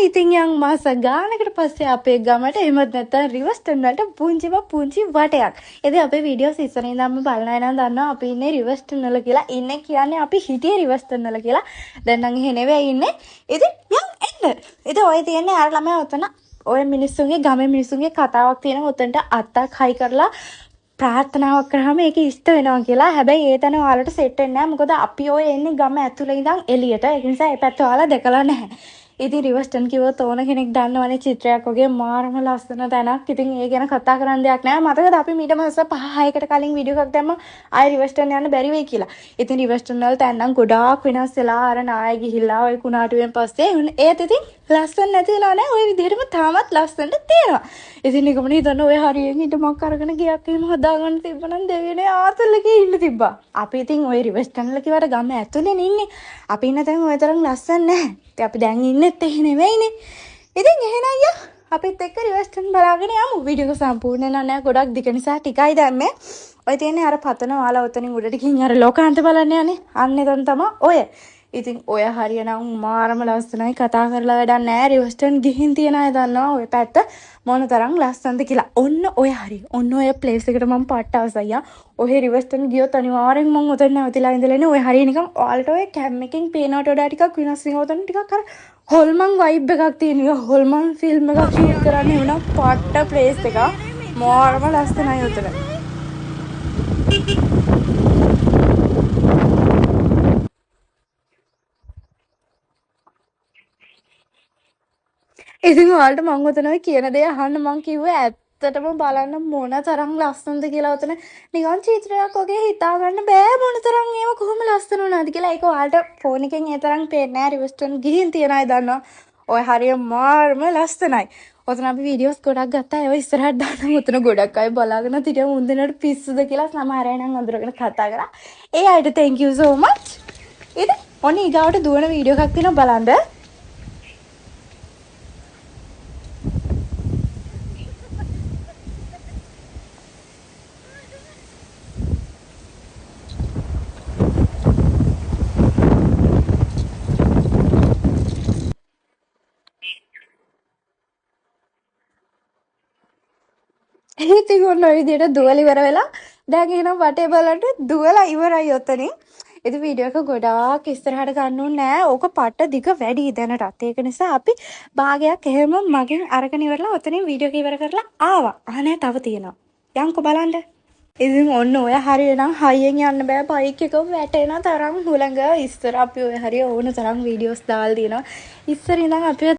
ඉතින් යන් මාස ගානකට පස්සේ අපේ ගමට එහෙමත් නැත්නම් රිවර්ස්ටන් වලට පුංචිම පුංචි වටයක්. ඉතින් අපේ වීඩියෝස් ඉස්සර ඉඳන්ම බලන අය නම් දන්නවා අපි ඉන්නේ රිවර්ස්ටන් වල කියලා. ඉන්නේ කියන්නේ අපි හිටියේ රිවර්ස්ටන් වල කියලා. දැන් නම් එහෙ නෙවෙයි ඉන්නේ. ඉතින් යන් එන්න. ඉතින් ඔය තියෙන්නේ අර ළමයා ඔතන ඔය මිනිස්සුන්ගේ ගමේ මිනිස්සුන්ගේ කතාවක් තියෙනවා. ඔතනට අත්තක් හයි කරලා ප්‍රාර්ථනාවක් කරාම ඒක ඉෂ්ට වෙනවා කියලා. හැබැයි ඒ තැන ඔයාලට සෙට් වෙන්නේ නැහැ. මොකද අපි ඔය එන්නේ ගම ඇතුලේ ඉඳන් එළියට. ඒක නිසා ඒ පැත්ත ඔයාලා දැකලා නැහැ. ඉතින් රිවර්ස්ටන් කිව්වොත් ඕන කෙනෙක් දන්නවනේ චිත්‍රයක් වගේ මාරම ලස්සන තැනක්. ඉතින් ඒ ගැන කතා කරන්න දෙයක් නෑ. මතකද අපි මීට මාස 5-6කට කලින් වීඩියෝ එකක් දැම්මා ආයෙ රිවර්ස්ටන් යන්න බැරි වෙයි කියලා. ඉතින් රිවර්ස්ටන් වල තැන් නම් ගොඩාක් වෙනස් වෙලා අර නාය ගිහිල්ලා ඔය කුණාටුවෙන් පස්සේ ඒත් ඉතින් ලස්සන නැති වෙලා නෑ. ඔය විදිහටම තාමත් ලස්සනට තියෙනවා. ඉතින් නිකම්ම හිතන්න ඔය හරියෙන් ඉඩමක් අරගෙන ගියක් එහෙම හදාගන්න තිබ්බනම් දෙවියනේ ආතල් එකේ ඉන්න තිබ්බා. අපි ඉතින් ඔය රිවර්ස්ටන් වල කිව්වට ගම ඇතුලේනේ ඉන්නේ. අපි ඉන්න තැන් ඔය තරම් ලස්සන නැහැ. ඉතින් අපි දැන් ඉන්නෙත් එහෙ නෙවෙයිනේ. ඉතින් එහෙනම් අයියා අපිත් එක්ක රිවර්ස්ටන් බලාගෙන යමු. වීඩියෝ එක සම්පූර්ණ වෙලා නෑ, ගොඩක් දිග නිසා ටිකයි දැම්මේ. ඔය තියෙන්නේ අර පතන ඔයාලා ඔතනින් උඩට ගිහින් අර ලෝකාන්ත බලන්න යන්නේ. අන්න එතන තමයි ඔය. ඉතින් ඔය හරිය නම් මාරම ලස්සනයි. කතා කරලා වැඩක් නෑ. රිවර්ස්ටන් ගිහින් තියන අය දන්නවා ඔය පැත්ත මොන තරම් ලස්සනද කියලා. ඔන්න ඔය හරිය. ඔන්න ඔය ප්ලේස් එකට මම පට්ට ආසයි ආ. ඔහෙ රිවර්ස්ටන් ගියොත් අනිවාර්යෙන් මං ඔතන නැවතිලා ඉඳලා ඉන්නේ. ඔය හරිය නිකන් ඔයාලට ඔය කැම් එකෙන් පේනවට වඩා ටිකක් වෙනස් වෙනවා. ඔතන ටිකක් අර හොල්මන් වයිබ් එකක් තියෙනවා. හොල්මන් ෆිල්ම් එකක් ෂූට් කරන්න එවනම් පට්ට ප්ලේස් එකක්. මාරම ලස්සනයි ඔතන. ඉතින් ඔයාලට මං ඔතන ඔය කියන දේ අහන්න මං කිව්වේ ඇත්තටම බලන්න මොන තරම් ලස්සනද කියලා. ඔතන නිකන් චිත්‍රයක් වගේ හිතා ගන්න බෑ මොන තරම් ඒව කොහොම ලස්සන වුණාද කියලා. ඒක ඔයාලට ෆෝන් එකෙන් ඒ තරම් පේන්නේ නෑ. රිවර්ස්ටන් ගිහින් තියන අය දන්නවා ඔය හරිය මාරම ලස්සනයි. ඔතන අපි වීඩියෝස් ගොඩක් ගත්තා. ඒවා ඉස්සරහට දාන්නම්. ඔතන ගොඩක් අය බලාගෙන හිටියා මුන් දෙනාට පිස්සුද කියලා. සමහර අය නම් අඳුරගෙන කතා කරා. ඒ අයට thank you so much. ඉතින් ඔන්න ඊගාවට දුවන වීඩියෝ එකක් තියෙනවා බලන්න. ඉතින් ඔන්න ඔය විදිහට දුවලා ඉවර වෙලා දැන් එහෙනම් වටේ බලන්න දුවලා ඉවරයි ඔතනින්. ඉතින් වීඩියෝ එක ගොඩාක් ඉස්සරහට ගන්න ඕනේ නෑ. ඕක පට්ට දිග වැඩි දැනටත්. ඒක නිසා අපි භාගයක් එහෙම මගෙන් අරගෙන ඉවරලා ඔතනින් වීඩියෝ එක ඉවර කරලා ආවා. ආ නෑ තව තියෙනවා. යන්කෝ බලන්න. ඉතින් ඔන්න ඔය හරිය නම් හයියෙන් යන්න බෑ. බයික් එක වැටෙන තරම් හුළඟ. ඉස්සර අපි ඔය හරිය ඕන තරම් වීඩියෝස් දාලා තියෙනවා. ඉස්සර ඉඳන් අපිව